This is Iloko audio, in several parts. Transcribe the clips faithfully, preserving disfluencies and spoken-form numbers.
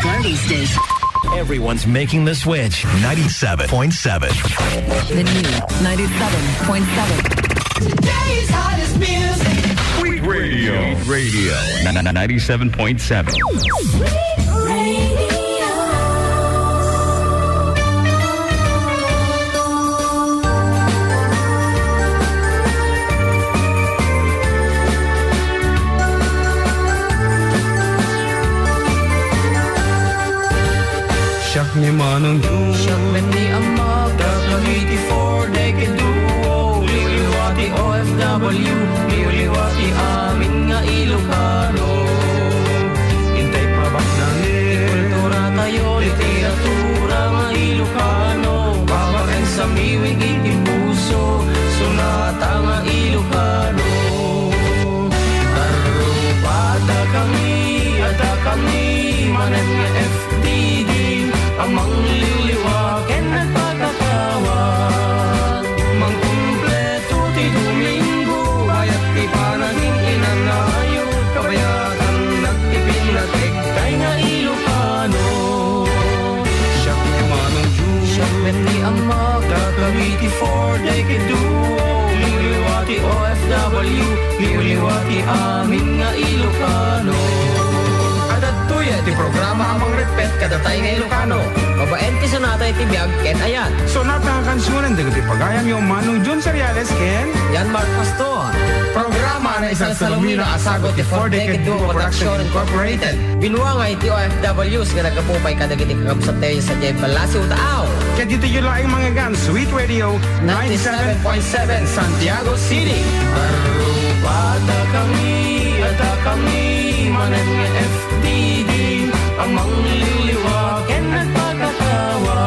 Party station. Everyone's making the switch. Ninety-seven point seven. The new ninety-seven point seven. Today's hottest music. Sweet Radio. Sweet Radio. Na, na, na, ninety-seven point seven. Sweet Radio. Siak ni Manong Jun. Siak met ni Ammak. Dakami ti Four Decade Duo. Liwliwa ti O F W. Liwliwa ti amin nga Ilocano. Intay pabaknangen ti kultura tayo, literatura nga Ilocano. Babaen sa miwig iti puso, sonata nga Ilocano. Arrubada kami, adda kami manen nga F D D a mangliwliwa ken nagpakakawa. Mangkumpleto ti Domingo, bayat ti panagin inanayo, kabayatan nagpipinnategtay nga Ilocano. Siak ni Manong Jun. Siak met ni Ammak. Dakami ti Four Decade Duo. Liwliwa ti O F W. Liwliwa ti amin nga Ilocano. Adtoy ti programa a mangreppet kadatay nga Ilocano. Babaen ti sonata iti biag ken ayat. Sonata nga kansionen dagiti pagayamyo, Manong Jun Seriales ken Jan Mark Pastor. Programa nga isalsalumina a sagut ti Four Decade Duo Production Incorporated. Binuangay ti O F Ws nga naggapu pay kadagiti kakabsattayo sadiay Balasi, Utaaw. Ket ditoyo laeng mangngeggan, Sweet Radio ninety-seven point seven Santiago City. Arrubada kami, adda kami manen nga F D D a mangliwliwa ken nagpakakawa.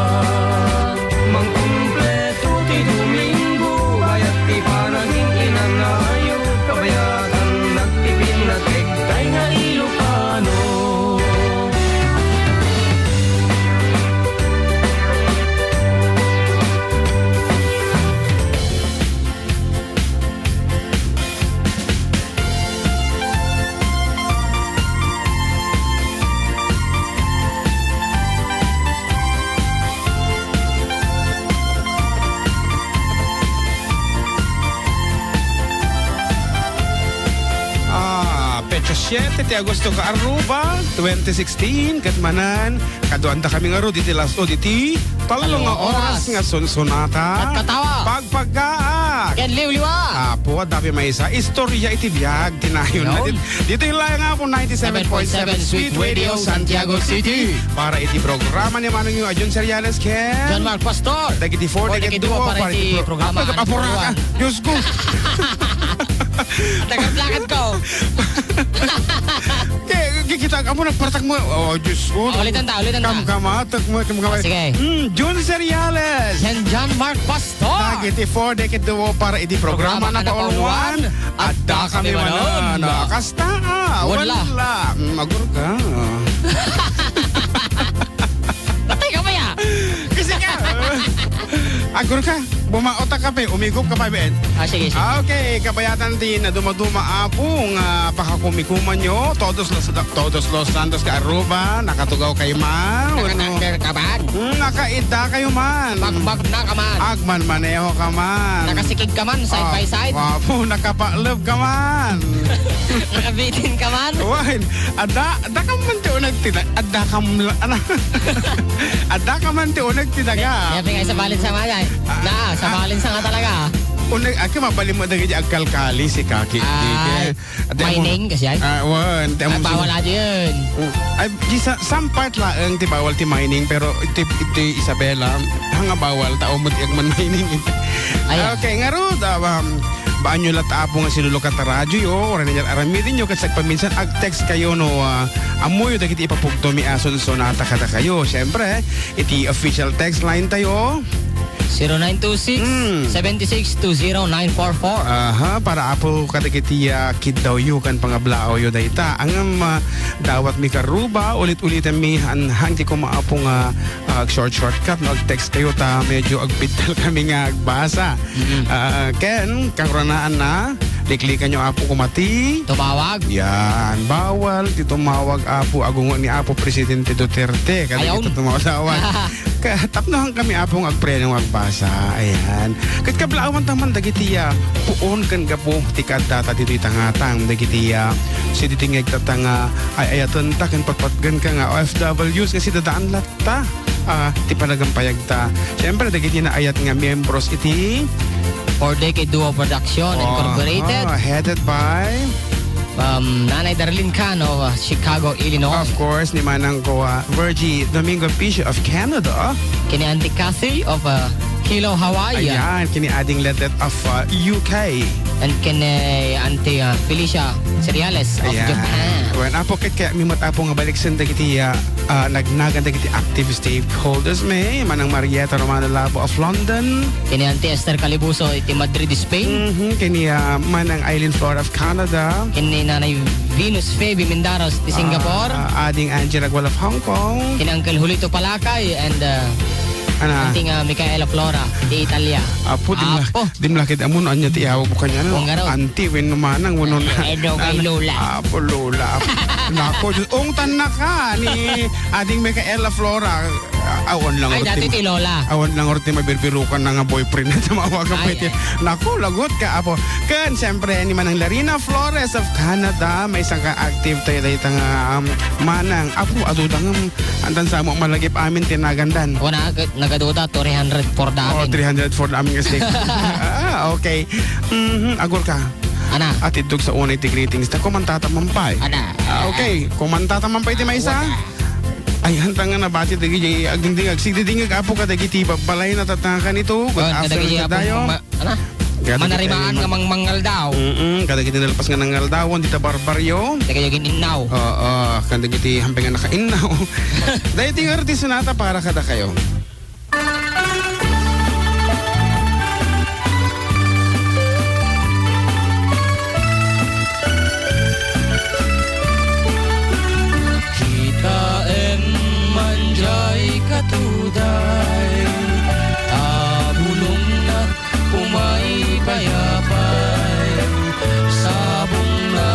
Mangkumpleto ti Domingo, bayat ti panagin inanayo, kabayatan nagpipinnategtay nga Ilocano. Ah, petsa siete ti Agosto, Kaaruba, twenty sixteen, ket manen, kaduanda kami ngarud iti las-, o, iti tallo nga oras nga sunsonata. Pagkatawa. Pagpagkaak. Ken liwliwa. Apo, adda pay maysa. Istorya iti biag, ti nayon na. Ditoy laeng Apo, ninety-seven point seven Sweet Radio, Santiago City. Para iti programa ni Manong Jun Seriales ken John Mark Pastor. Dagiti Four Decade Duo para iti programa. Apo, apuraka. Diyos ko. Taga-Bulacan ko. Kaya, kikita ka mo, nagpartak mo. Oh, Diyos ko. Ah, ulitan ta, ulitan ta. Kamkamatak mo, kamkamatak. Ah, sige. Mm, Jun Seriales. Yan, John Mark Pastor. Dagiti Four Decade Duo para iti programa na pauluan. Adda kami manen. Kasta, ah, wala. Wala. Mm, agur ka. Patay ka ba ya? Kasi ka. Agur ka. Bumaot ka pa, umigop ka pa, Ben. Ah, sige, sige. Ah, okay, kabayatan ti naduma-duma, Apo, nga pakakumikumanyo, todos los, todos los santos ka Aruba, nakatugaw kayo man. Naka-thunder ka man. Hmm, nakaida kayo man. Bagbag na ka man. Agman maneho ka man. Nakasikig ka man, side by side. Apo, nakapaklab ka man. Nakabitin ka man. Wan, adda, adda ka man ti unag ti da-, adda ka man, ano? Adda ka man ti unag ti daga. Kaya, kaya, sabalin sa mga, eh. Ah, na, sabalin sa nga talaga. Unag, aki, mabalin mo dagiti agkalkali, si Kaki. Ay, mining, kasi ay. Ah, wan, ay, bawal ato yun. Mm. Ay, di sa, some part laeng ti bawal ti mining, pero ti, ti Isabela, hanga bawal, tao mo ti agman mining. Ay, ah. Okay, ngarud, ah, um, Baanyo latta, Apo, nga sinulukat ta radyo yo, uray nanyar aramiden yo, ket sagpaminsan, ag-text kayo no, ah, ammoyo dagiti ipapugto mi a sunsonata kadakayo. Siyempre, iti official text line tayo. Zero nine two six, seven six two zero nine four four. Aha, para, Apo, kadagiti, ah, kiddawyo ken pangablaaw yo dayta. Ngem, ah, dawat mi karuba, ulit-ulitan mi, han, han ti kuma, Apo, nga ag-short-shortcut, no? Ag-text kayo ta medyo agpiddal kami nga agbasa. Mm-mm. Ah, ken, kangranaan na, Kliklikanyo, Apo, koma ti tumawag. Yan. Bawal ti tumawag, Apo. Agungo ni Apo Presidente Duterte. Kada Ayaw. Kita tumawag-tawag. Ka-, tapnohan kami, Apo, nga agpreno nga agbasa. Ayan. Ket kablaawan ta man dagiti, ah, puon ken gapu ti kaaddata ditoy tangatang. Dagiti, ah, sididingeg ta nga ay-ayaten ta ken patpatgen ka nga O F Ws nga sidadaan lat ta, ah, ti panagampayagta. Siyempre, dagiti naayat nga miyembros iti Four Decade Duo Production Incorporated. Oh, headed by? Um, Nanay Darlene Can of, uh, Chicago, Illinois. Of course, ni Manang ko, ah, Virgie Domingo Picio of Canada. Kini Auntie Cathy of, uh, Hilo, Hawaii. Ayan, kini Ading Letet of, uh, U K. And kini Auntie, uh, Felicia Cereales of Ayan. Japan. Well, Apo, ket kaya mi met, Apo, nga baliksen dagiti, uh, uh, nagnagan dagiti active stakeholders mi, Manang Marietta Romano Labo of London. Kini Auntie Esther Calibuso iti Madrid, Spain. Mhm, kini, uh, Manang Eileen Flora of Canada. Kini Nanay Venus Feby Mindaros ti Singapore. Ah, Ading Angela Gual of Hong Kong. Kini Uncle Julito Palakay and, uh, Ana. Auntie nga Micaela Flora, ti Italia. Apo, dimla-, Apo. Dimlakid amun, anya ti iawag mo kanya, no? Auntie, wenno manang, wenno na-, Ay, no, kay ana-, Lola. Apo, Lola. Apo. Nako, Diyos, ungtan na ka ni Ading Micaela Flora. Awan lang Ay, dati ti Lola. Awan lang orti mabirbirukan na nga boyfriend na tumawag ang Ay, pwede. Ay. Nako, lagot ka, Apo. Ken, siyempre, ni Manang Larina Flores of Canada, may isang ka active tayo dahil nga, um, manang. Apo, adudang, um, Antan sa mo malagip amin ti nagandan. Wana, nagaduda, three hundred for the Oh, amin. Three hundred for the amin nga steak. Ah, okay. Mhm, agor ka. Ana. At idog sa unay ti greetings. Ta kumanta ta mampay. Ana. Ah, okay. Kumanta ta mampay ti maysa. Wana. Ay, hanta nga nabati dagiti agdingding, agsigdidingag, Apo, kadagiti babbalay na tatanga kanito. Good Oh, afternoon kadagiti Apo, kadayo. ma-, Ana? Kada Manarimaan kita nga mang-, mangaldaw. Mm-mm, kada kita nalpas nga nangaldawan, dita barbaryo. Dagiti innaw. Oo, kada kita hampay nga nakainnaw. Dahil ti nga artista nata para kada kayo. Kitaem man jay katuday, a bulongna umay payapay, sabongna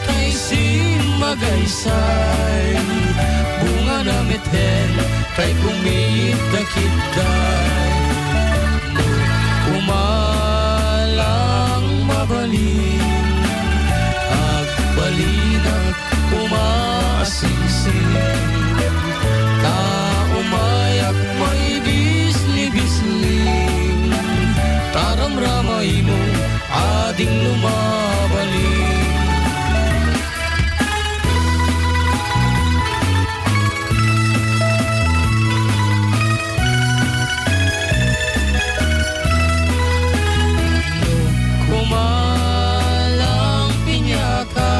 tay simmagaysay, bungana met hen tay kumidda kitday. Umalang mabalin, agbalinak umasingsing. Ta umayak maibisni-bisning, ta ramramaymo ading lumabalin. Kumalang piniaka,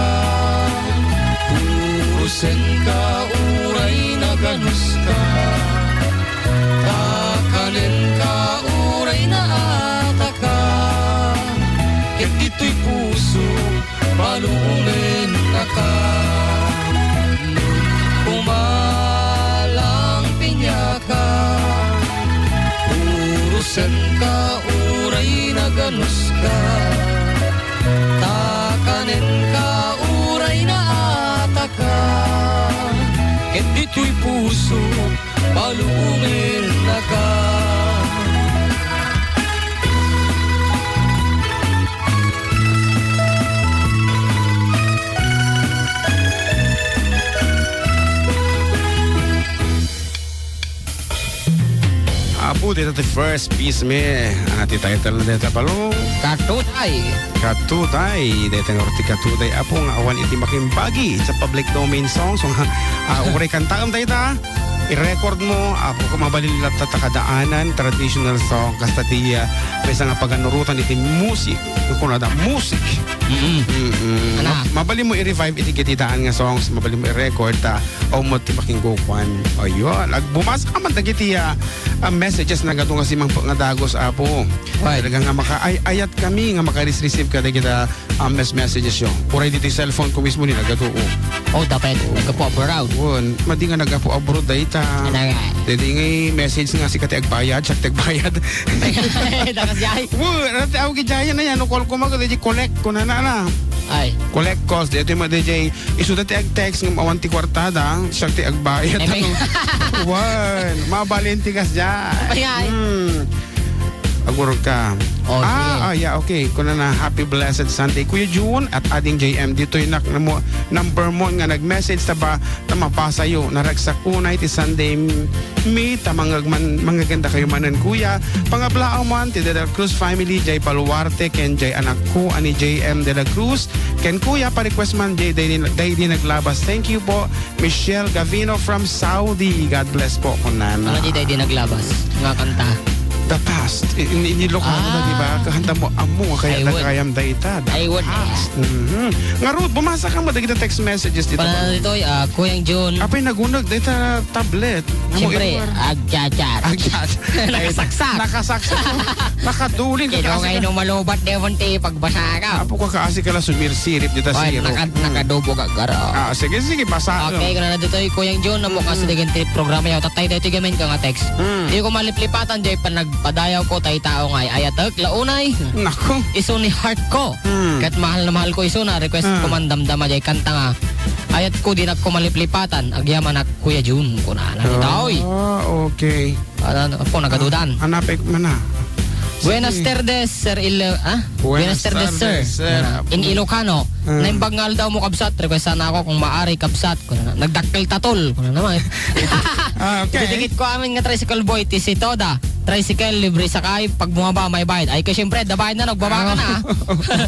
purusenka uray naganuska, ta kanenka uray naataka, ket ditoy puso, palumennaka. Kumalang piniaka, purusenka uray naganuska, ta kanenka uray naataka, ket ditoy puso, palumennaka. Apo, dita ti first piece mi. Ah, ti title na dita, Palo? Katuday. Katuday. Dita nga ti Katuday, Apo, nga awan iti makimbagi sa public domain song. So, nga, ah, uray kantaem dayta. I-record mo, Apo, kung mabalin latta ta kadaanan, traditional song, kasta ti, ah, maysa nga paganurotan iti musik. Kunada, musik. Mm-mm. Mm-mm. Ana. Ma-, mabalin mo i-revive iti kiti daan nga songs, mabalin mo i-record, ta, o mo ti pakinggukuan. Ayun. Agbumasa ka man dagiti, ah, ah, messages na gato nga simangpet nga dagus, Apo. Why? Talaga nga maka-, ay-, ayat kami nga makaris-receive ka dagita, ah, mes-, messages yo. Uray ditoy cellphone ko mismo ni nagatuo. Oh, dapat naggapu abroad. Wen, madi nga naggapu abroad, dahil ta. Ano nga? Didi nga message nga sika ti agbayad, siak ti agbayad. Dakas jay. Wo, rati ako gijayan na yan, no call ko mago, didi collect ko na na na. Ay. Collect calls, didi mo, didi, isuda ti ag-text nga awan ti kwartada, siak ti agbayad. Ay, may Wan, mabalin ti kas jay. Ay, ay. Hmm. Agur ka. Oh, ah, sige. Ah, yeah, okay. Kuna na, happy blessed Sunday, Kuya Jun, at ading J M. Ditoy nak na mo, number mo nga nag-message ta ba, ta mapasayo. Naragsak unay ti Sunday, m-, mi, ta mangag-, man-, mangaganda kayo manen, Kuya. Pangablaaw man, ti De La Cruz family, Jay Baluarte, ken Jay anak ko, ani J M De La Cruz, ken Kuya, pa-request man, Jay, Day, Day, Day Naglabas. Thank you po. Michelle Gavino from Saudi. God bless po, kunana. Ano di tayo di naglabas? Nga kanta. The past. I-, ini-, inilok mo na, Ah. di ba? Kahanta mo, amo, kaya I would. nagkayam dayta. The I would. past. Mhm. Nga, Ruth, bumasa ka mo, dagita text messages dito. Panalo dito, ah, Kuyang Jun. Apay, nagunag, dayta tablet. Amo, Siyempre, Edward. Agjajar. Agjajar. Nakasaksak. Nakasaksak. Nakadulin ka Kino kasi nga ka- ino malubat, Devon, ti pagbasa ka? Apo ka kaasi ka la sumirsirip dita Oy, siro. naka-, Mm. nakadubo ka, garo. Ah, sige, sige, basa. Okay, kung na ditoy, Kuyang Jun, amo kasi Mm. dagiti programa yaw. Tatay, tayo, tigamin ka nga text. Mm. Di ko maliplipatan, jay, panagpadayaw ko, tay tao nga, ay, ayatek, launay. Nako. Isu ni heart ko. Mm. Ket mahal na mahal ko isu na, request Ah. ko man damdama, jay, kanta nga. Ayat ko, di na ko maliplipatan, agyamanak, Kuya Jun, kunana. Ditoy. Ah, okay. Ano, ano, apo, nagadudan. Ah, hanapek man na. Buenas Sige. tardes, Sir Il-, ah? Buenas Buenas tardes, tardes, sir. sir. Ah, in Ilocano, Mm. naimbag nga aldaw mo, kabsat, request sana ako kung maari, kabsat. Kuna na, nagdakkel tatol. Kuna naman. Ah, okay. Ididikit ko amin nga tricycle boy, ti si Toda. Tricycle, libre sakay, pag bumaba, may bayad. Ay, ko, siyempre, da bayad na, nagbaba ka na. Ah.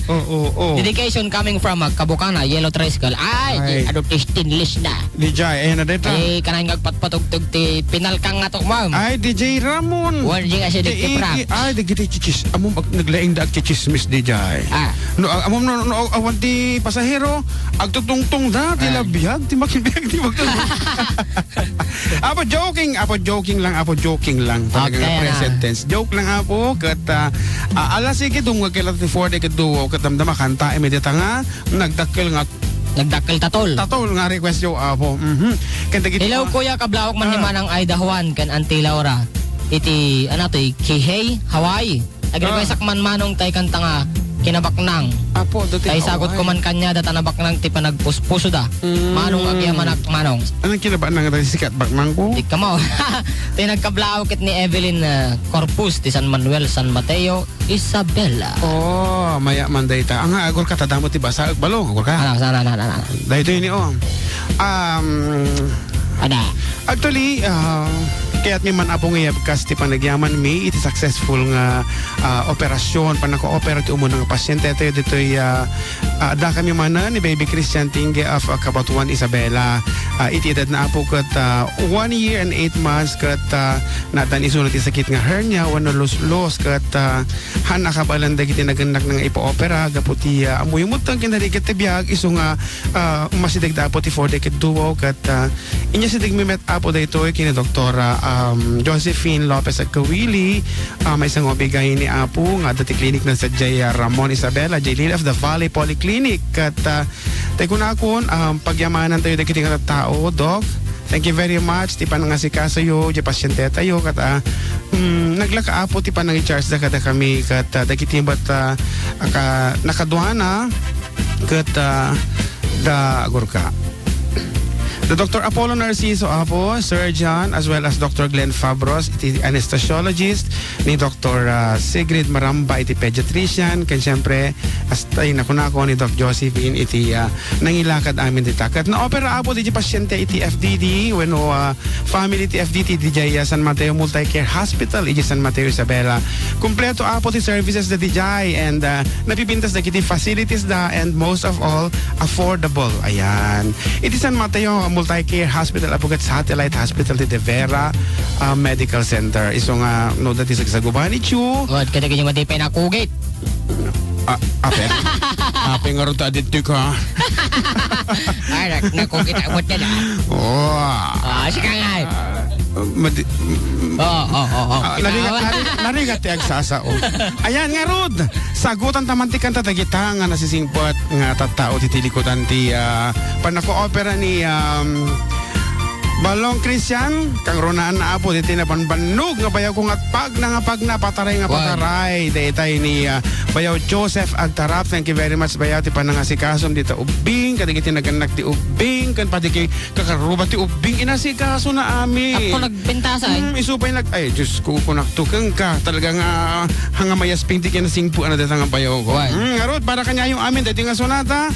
Oo, oo, oo. Dedication coming from, ah, Kabukana, yellow tricycle. Ay, Ay. di, ano, stainless na. Di jay, ayan na deta. Ay, kanang agpatpatugtog ti pinalkang nga to, ma'am. Ay, D J Ramon. Warning as a Di dikit iti, prank. ay, di giti chichis-, amo mag-, naglaing da agchichismis, di jay. Ah. No, a-, amo, no, no, awan ti pasahero, agtutungtong da, ti Ah. labiag, ti makibiag, ti magtutungtong. Apo, joking, apo, joking lang, apo, joking lang. Talaga Okay nga na. present tense. Joke lang, apo, ket, ah, ah, ala, sige, dungag kay Lati Ford, ket duo, ket damdama, kanta, imedita nga, nagdakkel nga Nagdakkel tatol. Tatol nga request yo, apo. Mhm. Ken dagiti Hello, mga Kuya. Kablawak man ni Ah. Manang Aida Juan ken Auntie Laura. Iti, ano to, Kihei, Hawaii. Nag-request Ah. ak man manong tay kanta nga Kinabaknang. Apo, dati Tay sagot ko Hawaii. man kanya, data nabaknang ti panagpuspuso da. Mm. Manong agyamanak, manong. Anong kinabaknang nga sikat baknang ko? Di ka mo. Tay nagkablawak ket ni Evelyn, ah, Corpus, ti San Manuel, San Mateo. Isabela. Oh, maya man dayta. Anga, agur ka, tadamo ti basa, agbalong, agur ka. Ano, sana, na, na, na. Daytoy ni, oh. Um, Ada. Actually, ah, kayat mi man, Apo, nga iyabkas ti panagyaman mi iti successful nga, ah, operasyon, panako-opera ti umuna nga pasyente. Tayo ditoy, ah, ah, adda kami manen ni Baby Christian Tingge of, ah, Cabatuan, Isabela. Ah, iti edad na, Apo, ket, ah, one year and eight months, ket, ah, nadan isuna ti sakit nga hernia, wenno luslos, ket, ah, Haan a kabaelan dagiti nagannakna nga ipaopera gapu ti, ah, ammoyo met ti kinarigat ti biag, isu nga, ah, umasideg da Apo ti four decade duo ket, ah, inya sideg mi met Apo daytoy ken ni Doktora, um, Josephine Lopez Agkawili, ah, maysa nga ubigay ni Apo nga adda ti klinik na sadiay, ah, Ramon Isabela, diay Lily of the Valley Polyclinic ket, ah, tay kunakon, um, pagyamanan tayo dagiti nga tattao, Doc. Thank you very much ti panangasikasoyo, ti pasyentetayo, ket, ah, mm, naglaka Apo ti panangicharge da kadakami, ket, ah, dagiti met, ah, aka-, nakaduana, ket, ah, da, agur ka. Da Doktor Apollo Narciso, Apo, surgeon, as well as Doktor Glenn Fabros, iti anesthesiologist, ni Doktor, ah, Sigrid Maramba, iti pediatrician, ken siyempre, Hasta nakunako ni Doc Josephine iti, ah, nangilakad amin dita. Ket naopera Apo diay pasyente iti F D D wenno, ah, family ti F D D diay, ah, San Mateo Multicare Hospital iti San Mateo Isabela. Kumpleto Apo ti services da diay and, ah, napipintas dagiti facilities da and most of all, affordable. Ayan. Iti San Mateo Multicare Hospital, Apo ket satellite hospital ti De Vera, ah, Medical Center. Isu nga no dati sagsaguban iti What, kada kanya mati pa nakugit? Ah, ape. Ape nga ruta dito ka. Ay, nak-, nakukita mo dyan, ah. Oh. Ah, sige nga, eh. Ah, madi-, Oo, oo, oo. Ah, narigat, Ikaw? narigat, narigat ti agsasao. Ayan nga, Rod. Sagutan taman ti kanta dagita nga nasisingpet nga tattao ti tilikutan ti, ah, panako-opera ni, um, Balong Christian, kangrunaan na Apo, ditoy nabanbannog nga bayaw ko nga pagna, nga pagna, pataray nga Wan. pataray. Daytay ni, ah, Bayaw Joseph Agtarap. Thank you very much, Bayaw, ti panangasikasom dita ubbing, kadagiti nagannak ti ubbing, ken padi kay kakaruba ti ubbing, inasikaso na amin. Apo nagpintas, ay? Hmm, isu pay nag-, ay, Diyos ko, kunakto, ken ka, talaga nga, hanga mayasping ti kinasingpuan na dita nga bayaw ko. Wan. Hmm, ngarud, para kaniayo amin, daytoy nga sonata,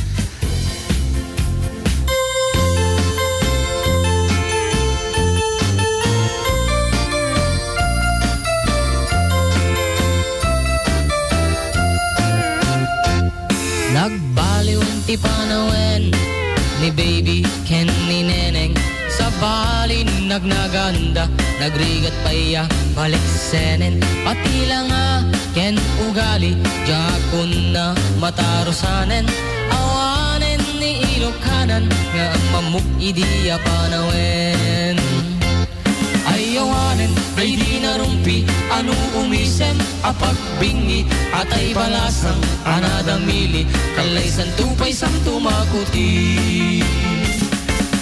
Nagbaliwen ti panawen ni Baby ken ni Neneng. Sabali nagnaganda, nagrigat pay a baliksenen. Pati la nga ken ugali, diakon na matarusanen. Awanen ni Ilokanan nga agmammok idi a panawen. Ay awanen, daydi narumpi, ano umisem a pagbingi, atay balasang a nadamili, kallaysanto pay santo makuti.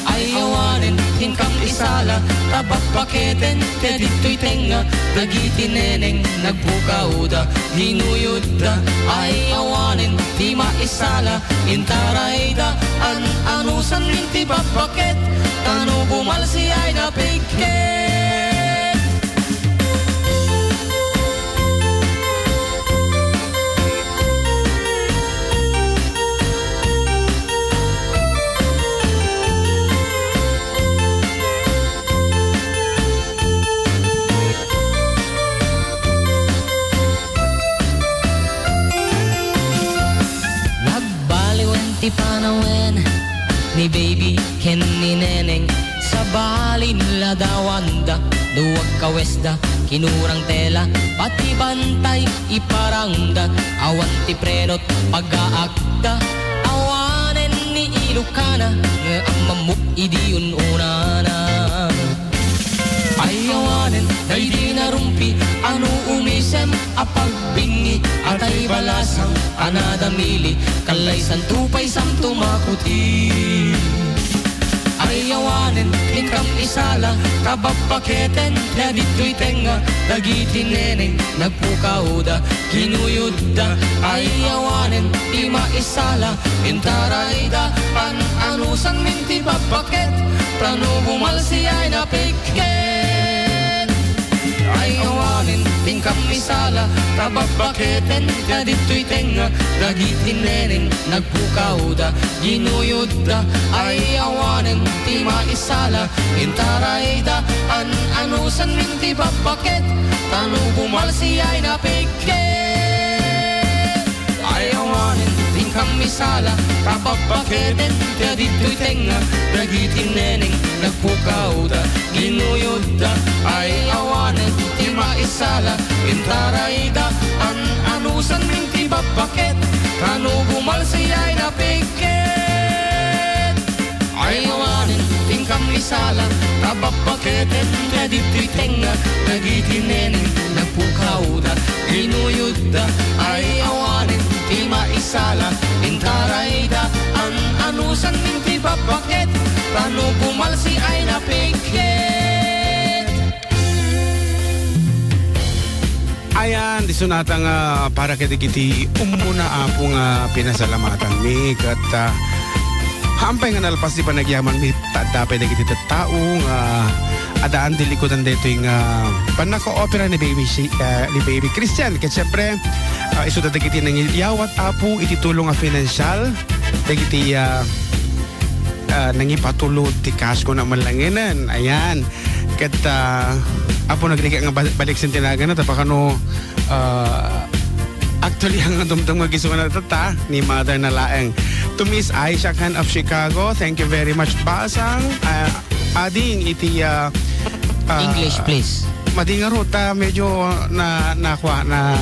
Ay awanen, inkam isala, ta bakbaketen, ta ditoy tengnga, dagiti neneng, nagpukawda, ginuyodda. Ay awanen, ti maisala, intarayda, an-anusanmin ti bakbaket, ta no bumalsi ay napigket. Nagbaliwen ti panawen ni Baby ken ni Neneng. Sabali la dawanda, duag kawesda, kinurang tela, pati bantay iparangda, awan ti prenot pagaakda, awanen ni Ilokana, nga agmammok idi un-unana. Ay awanen, daydi narumpi, ano umisem a pagbingi, atay balasang a nadamili, kallaysanto pay santo makuti. Ay awanen, inkam isala, ta bakbaketen, ta ditoy tengnga, dagiti neneng, nagpukawda, ginuyodda. Ay awanen, ti maisala, intarayda, an-anusanmin ti bakbaket, ta no bumalsi ay napigket. Ay awanen, inkam isala, ta bakbaketen, ta ditoy tengnga, dagiti neneng, nagpukawda, ginuyodda. Ay awanen, ti maisala, intarayda, an-anusanmin ti bakbaket, ta no bumalsi ay napigket. Ay awanen, inkam isala, ta bakbaketen, ta ditoy tengnga, dagiti neneng, nagpukawda, ginuyodda. Ay awanen, ti maisala, intarayda, an-anusanmin ti bakbaket, ta no bumalsi ay napigket. Ay awanen, inkam isala, ta bakbaketen, ta ditoy tengnga, dagiti neneng, nagpukawda, ginuyodda. Ay awanen, ti maisala, intarayda, an-anusanmin ti bakbaket, ta no bumalsi ay napigket. Ayan, disunata nga para kadagiti umuna, Apo, nga pinasalamatanmi ket, ah, haanpay nga nalpas ti panagyamanmi, ta adda pay dagiti tattao nga addaan ti likudan daytoy nga pannakaopera ni Baby si-, ah, ni Baby Christian. Ket siempre, ah, isuda dagiti nangiyawat, Apo, iti tulong a finansial dagiti, ah, ah, nangipatulod ti cash ko na malangenen. Ayan. Ket, ah, Apo, nagrigat nga ba-, baliksen ti naganna, tapno kano, ah, actually, ang dumdum nga gisungan na tata ni Mother na laeng. To Miss Aisha Khan of Chicago, thank you very much, Basang. Ah, ading iti, ah, ah, English, please. Madi nga ruta, medyo na, nakwa, na,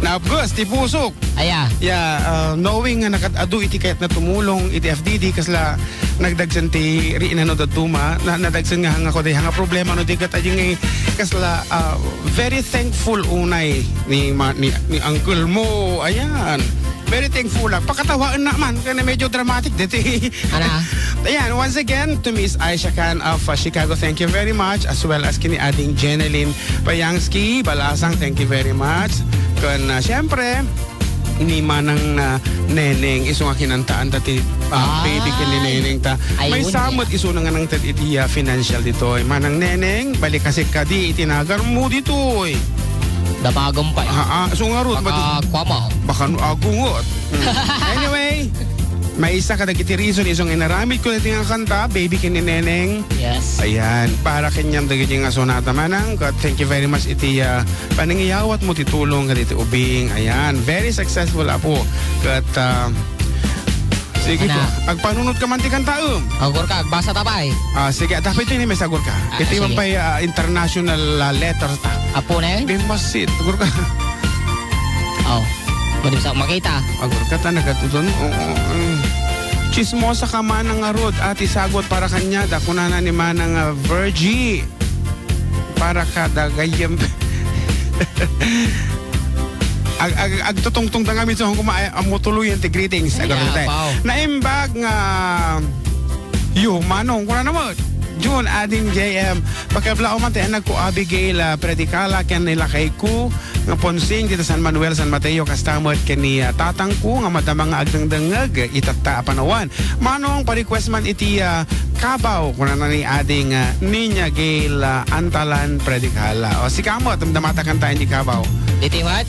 naabgas ti pusok. Aya. Yeah, uh, knowing nga nakad-adu iti kayatna tumulong iti F D D, kasla nagdagsen ti riina no dadduma, na, nadagsen nga hanga ko day hanga problema no di ket adi ngay kasla, uh, very thankful unay ni ma-, ni, ni uncle mo. Ayan. Very thankful lang. Pakatawaen na man. Kaya medyo dramatic dito eh. Ana? Ayan, once again, to Miss Aisha Khan of, uh, Chicago, thank you very much. As well as kini Ading Jeneline Payangsky, Balasang, thank you very much. Kun, uh, siyempre, ni Manang, uh, Neneng, isu nga kinantaan ta ti, uh, Ah. baby ken ni Neneng ta. Ay, Maysa met isu nga nangted iti, uh, financial ditoy. Manang Neneng, balik kasi kadi iti nagarmo ditoy. Damagan pa eh. Ah, ah, so nga rod, Baka madi-, kuwama. Baka no agungot. Hmm. Anyway, maysa kadagiti reason isu nga inaramid ko iti nga kanta, Baby ken ni Neneng. Yes. Ayan, para kaniam dagiti nga sonata manang, ket thank you very much iti, ah, panangiyawatmo ti tulong kadagiti ubing. Ayan, very successful, Apo. Ket, ah, sige Ana. po, agpanunot ka man ti kanta, um. Agurka, agbasa ta pay. Ah, sige, dapat yun yung may sagurka. Ah, Iti man sige. pa'y, ah, international, ah, letter ta. Apo na yun? Di masit, agurka. Oh, pwede sa makita. Agurka ta, nagatuton. Oo, eh. Chismosa ka, Manang Arod, ati sagot para kanya, da kunana ni Manang, ah, Virgie. Para kada gayam. Ag-, ag-, agtutungtong da nga minsan kung kuma-, amo tuluyan ti greetings. Ay, agurka ta. Apaw. Naimbag nga, yo, Manong, kuna naman. June, Ading J M. Pakiabla man ti anak ko, Abigail, ah, Predicala, ken ni lakay ko, nga Ponsing, dita San Manuel, San Mateo, kasta met ken ni, ah, tatang ko, nga madama nga agdengdengngeg, itatta a panawan. Manong, pa-request man iti, ah, Kabaw, kunana ni Ading, ah, Niña Gail, ah, Antalan, Predicala. O, si Kamot, damdamata kanta iti Kabaw. Diti met?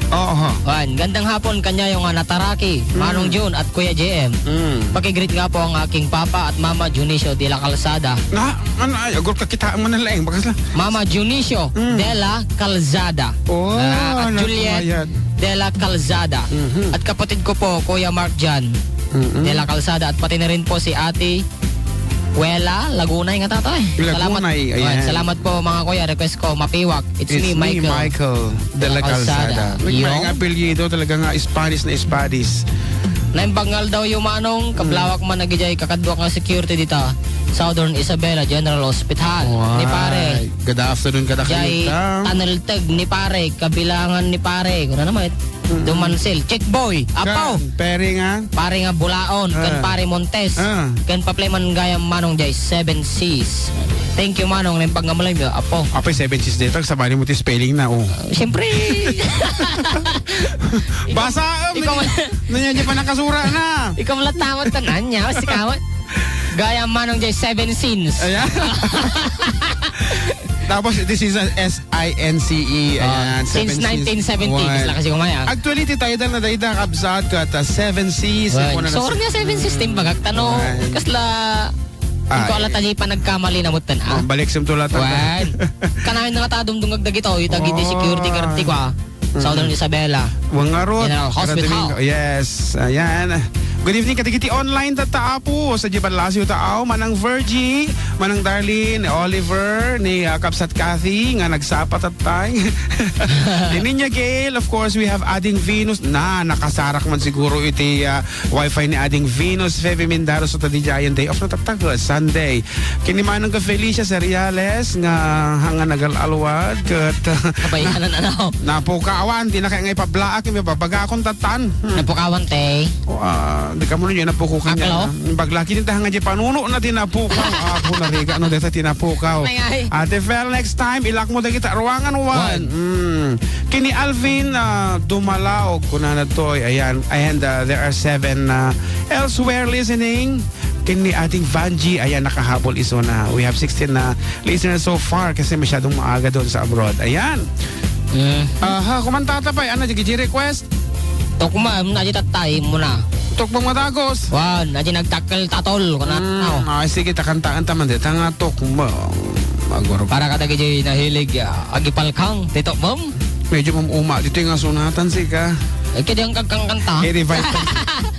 Oo. Wan, gandang hapon kanyayo nga nataraki, Mm. Manong Jun at Kuya J M. Mm. Pakigreet nga po ang aking papa at mama, Dionisio de la Calzada. Na, ano, ay, agor ka kita mo na laeng, bakas la. Mama Dionisio Mm. de la Calzada. Oh, Ah, at ano Juliet mayad? de la Calzada. Mhm. At kapatid ko po, Kuya Mark Jan Mm-mm. de la Calzada. At pati na rin po si Ate Wela, Lagunay nga tatay. Lagunay, Salamat. Ayan, ayan. salamat po, mga kuya. Request ko, Mapiwak. It's It's me, me, Michael. Michael de la De la Calzada. Calzada. May, may Yung? nga apelyido talaga nga Spanish na Spanish. Naimbag nga aldaw yu, Manong, Mm. kablawak man agijay kakaduak nga security dita Southern Isabela General Hospital. Ni Why? pare. Good afternoon, kada Jay kayo, ta. Tanelteg ni pare, kabilangan ni pare. Kuna naman, Mm. Dumansel, Chick Boy, Apo. Kan, pare nga. Pare nga Bulaon, kan Ah. pare Montes, Ah. kan paplay man gayam Manong jay Seven Seas. Thank you, Manong, naimbag nga malam yu, Apo. Apay, Seven Seas dito, sabali mo ti spelling na, oh. Ah, siyempre. Basa, um, Ikaw, nanya, nanya, nanya pa nakasura na. Ikaw lang tawag ka, nanya, si Kawat. Gayam Manong jay Seven Sins. Ayan. Tapos, this is a S I N C E. Ah, Ayan, since Seven Seas. nineteen seventy, Why? Kasi kumaya. Actually, ti title na dayta, kabsat, kat, ah, Seven Seas. Why? Ako na So, nas- niya Seven Seas, timbagak, tano, Why? kasla, Ay. Ikaw ala tayo panagkamali na mutan, ah. Oh, balik sim tulatan. Why? Kanayon na nga ta dumdungag dagito, itag iti Oh. security guard ti kwa. Mm. Southern Isabela. Wang nga rod. General Hospital. Kada Domingo. Yes. Ayan. Good evening, kadagiti online ta, ta, Apo. Sa Jiban Lasio ta, aw, Manang Virgie, Manang Darlene, Oliver, ni, ah, Kabsat Kathy, nga nagsapa tattay. Ni Niña Gail, of course, we have Ading Venus. Na, nakasarak man siguro iti, ah, wifi ni Ading Venus, Feby Mindaro, sa tadi Giant Day of Natatag, Sunday. Kini Manang ka Felicia Seriales nga hanga nagal-alwad ket Kabayanan, ano? napukawan, di na kaya nga ipablaak, yung babagakon tatan. Hmm. Napukawan, te. O, ah, di ka mo nun yun, napukukan Aklo? niya. Baglaki din tahan nga di panuno na tinapukaw. Ako nariga, no, deta tinapukaw. Ay, ay. Ate Fel, next time, ilak mo dagita ruangan one. One. Mm. Kini Alvin, ah, Dumalaog, kunana toy. Ayan. And, ah, there are seven, ah, elsewhere listening. Kini ating Vanji, ayan, nakahabol iso na. We have sixteen na listeners so far kasi masyadong maaga doon sa abroad. Ayan. Mm. Aha, kumanta ta pay. Ano, di request? Tukmam, na di tatay mo na. Tukmam nga dagos. Wan, na di nagtakkel tatol, kuna Mm, tao. Ay, sige, takantaan ta man dita nga tukmam. Maguro. Para kadagiti nahilig, ah, agipalkang, ti tukmam. Medyo mamuma dito yung asunatan, sika. Eh, kaya ang kagkangkanta. I-revive pa.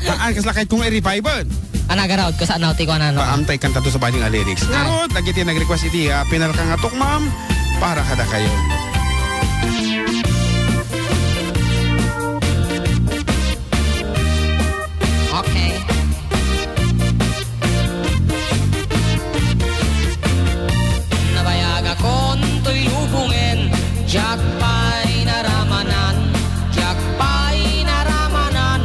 Taan, kasla kahit kung i-revive, eh. Anagaraw, kasano ti kuanan, no? Paamtay kanta to sa bading a lyrics. Ay. Ngarud, dagiti nag-request iti, ah, pinalka nga tukmam para kada kayo. Okay. Nabayagakon toy lubongen, diak pay naramanan, diak pay naramanan,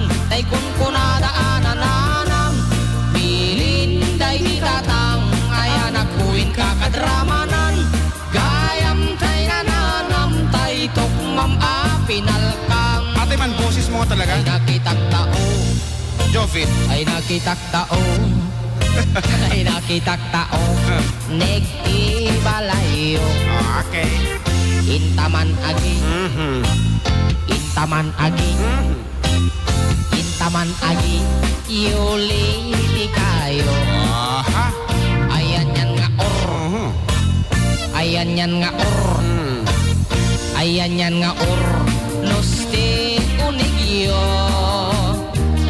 Ay nakitak tao. Ay nakitak tao. Neg-ibalayyo. Okay. Intaman agi. Mhm. Intaman agi. Mhm. Intaman agi. Yuli ti kayo. Aha. Ayan yan nga or. Mhm. Ayan yan nga or. Hmm. Ayan yan nga or. Nusti unigyo.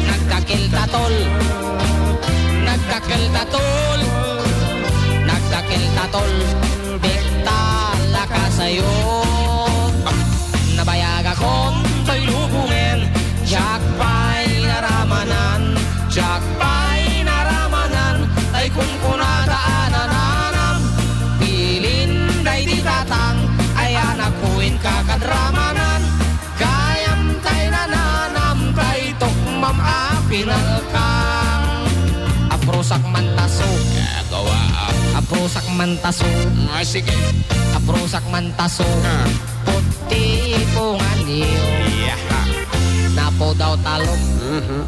Nagdakkel tatol. Nagdakkel tatol. Nagdakkel tatol. Bekta lakasayo. Nabayagakon toy lubongen. Diak pay naramanan. Diak pay naramanan. Tay kunkunada a nananam. Bilin daydi tatang. Ay anakko inka kadramanan. Gayam tay nananam tay tukmam a pinalkang. Aprosak mantaso. Agawa. Aprosak mantaso. Ah, sige. Aprosak mantaso. Ah. Puti pungan iyo. Iya. Napo daw talok. Mhm.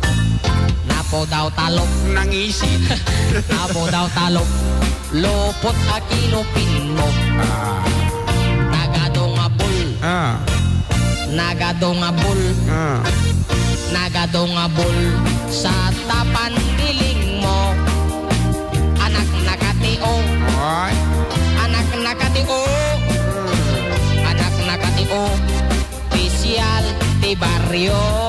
Napo daw talok. Nangisi. Napo daw talok. Lupot a kinupin mo. Ah. Nagado nga bul. Ah. Nagado nga bul. Ah. Nagado nga bul. Sa tapan diling mo. Anak nakatio. Ay. Anak nakatio. Hmm. Anak nakatio. Opisyal ti baryo.